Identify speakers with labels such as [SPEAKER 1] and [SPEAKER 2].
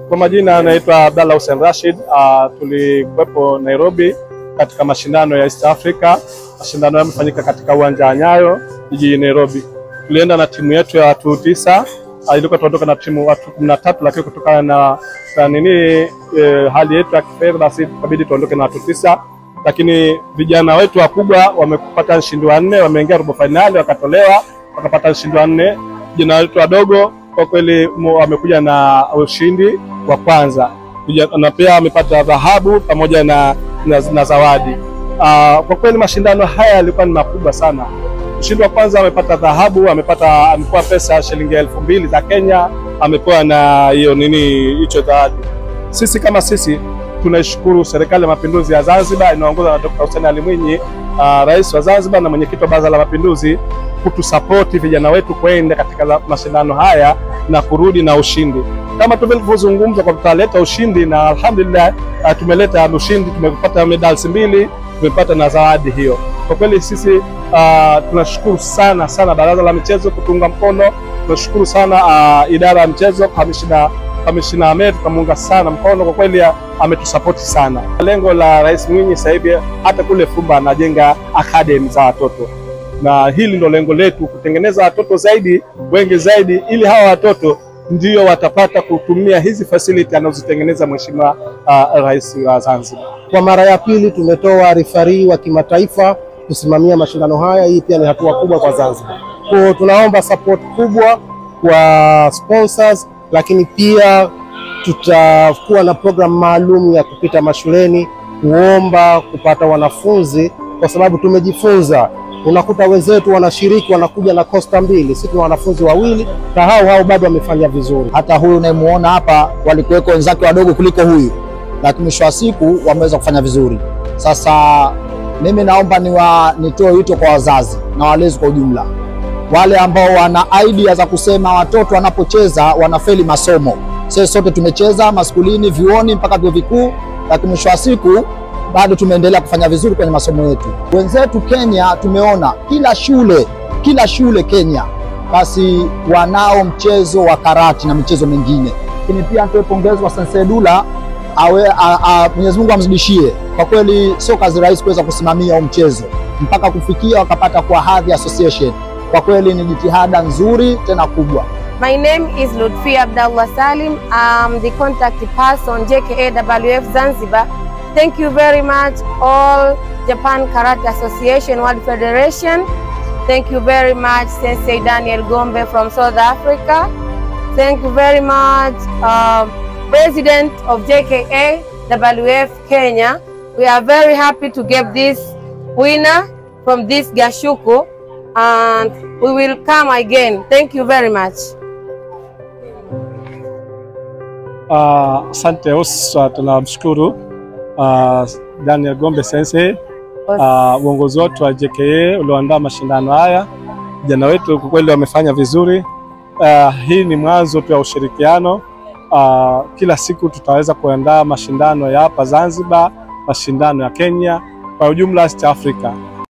[SPEAKER 1] Kwa majina anaitwa Abdalla Hussein Rashid. Tulikuwepo Nairobi katika mashindano ya East Africa. Mashindano yamefanyika katika uwanja wa Nyayo jijini Nairobi. Tulienda na timu yetu ya watu 9. Ilikuwa tuondoka na timu watu 13, lakini kutokana na nini hali yetu ya kifedha basi ikabidi tuondoke na watu 9. Lakini vijana wetu wakubwa wamepata mshindi wa 4, wameingia robo finali wakatolewa, wakapata mshindi wa 4. Vijana wetu wadogo kwa kweli wamekuja na ushindi wa kwanza, na pia wamepata dhahabu pamoja na zawadi. Kwa kweli mashindano haya yalikuwa ni makubwa sana. Mshindi wa kwanza amepata dhahabu, amepewa pesa shilingi 2000 za Kenya, amepewa na hiyo nini hicho dhahabu. Sisi kama sisi tunaishukuru Serikali ya Mapinduzi ya Zanzibar inayoongozwa na Dr. Hussein Ali Mwinyi, Rais wa Zanzibar na mwenyekiti wa Baraza la Mapinduzi, kutusapoti vijana wetu kwenda katika mashindano haya na kurudi na ushindi. Kama tulivyozungumza kwa tutaleta ushindi, na alhamdulillah tumeleta ushindi, tumepata medals 2, tumepata na zawadi hiyo. Kwa kweli sisi tunashukuru sana sana Baraza la Michezo kutunga mkono. Tunashukuru sana idara ya michezo, Kamishna Ahmed tunamuunga sana mkono, kwa kweli ametusapoti sana. Lengo la Rais Mwinyi sasa hivi hata kule Fumba anajenga academy za watoto, na hili ndo lengo letu, kutengeneza watoto zaidi, wengi zaidi, ili hawa watoto ndio watapata kutumia hizi facility anazozitengeneza Mheshimiwa Rais wa Zanzibar.
[SPEAKER 2] Kwa mara ya pili tumetoa referee wa kimataifa kusimamia mashindano haya. Hii pia ni hatua kubwa kwa Zanzibar. Kwa tunaomba support kubwa kwa sponsors, lakini pia tutakuwa na program maalum ya kupita mashuleni kuomba kupata wanafunzi, kwa sababu tumejifunza unakuta wenzetu wanashiriki wanakuja na kosta 2, sisi tuna wanafunzi 2 na hao bado wamefanya vizuri.
[SPEAKER 3] Hata huyu unayemuona hapa walikuweko wenzake wadogo kuliko huyu, lakini mwisho wa siku wameweza kufanya vizuri. Sasa mimi naomba nitoe wito kwa wazazi na walezi kwa ujumla, wale ambao wana idea za kusema watoto wanapocheza wanafeli masomo. Sisi sote tumecheza maskulini, vyuoni mpaka vyuo vikuu, lakini mwisho wa siku bado tumeendelea kufanya vizuri kwenye masomo yetu. Wenzetu Kenya tumeona kila shule Kenya basi wanao mchezo wa karate na michezo mingine. Lakini pia nitoe pongezi kwa Sensei Dula, Mwenyezi Mungu amzidishie. Kwa kweli sio kazi rahisi kuweza kusimamia mchezo mpaka kufikia wakapata kwa hadhi association. Kwa kweli ni jitihada nzuri tena kubwa.
[SPEAKER 4] My name is Lutfi Abdallah Salim. I'm the contact person JKAWF Zanzibar. Thank you very much all Japan Karate Association World Federation. Thank you very much Sensei Daniel Gombe from South Africa. Thank you very much President of JKAWF Kenya. We are very happy to get this winner from this Gashuku, and we will come again. Thank you very much.
[SPEAKER 1] Asante Uswa, tunamshukuru Daniel Gombe Sensei, uongozi wetu wa JKA ulioandaa mashindano haya. Vijana wetu kwa kweli wamefanya vizuri. Hii ni mwanzo tu ya ushirikiano. Kila siku tutaweza kuandaa mashindano ya hapa Zanzibar, mashindano ya Kenya, kwa ujumla East Africa.